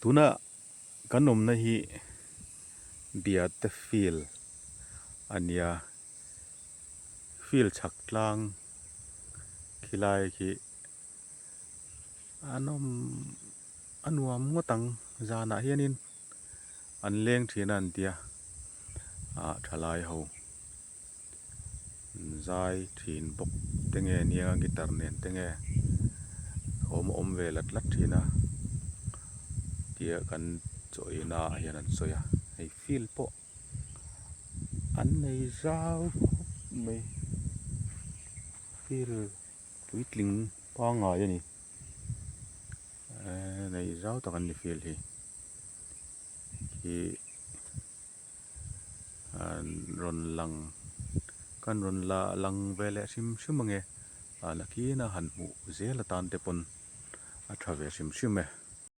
Tuna kan awmna hi Biate field a nia field chhak tlang khilai khi a nawm a nuam ngawt ang zanah hianin an leng thin a an tia ah thalai ho. Zai thin bawk te nge nia guitar nen te nge thawm a awm ve lat lat thin a tia kan chaw ei na ah hian an sawi a hei field pawh an nei zau khawp mai field puitling pangngai a ni eee nei zau tak an ni field hi khi. Rawn lang kan rawn la lang ve leh hrim hrim ange ah nakina han hmuh zel atan te pawn a tha ve hrim hrim e.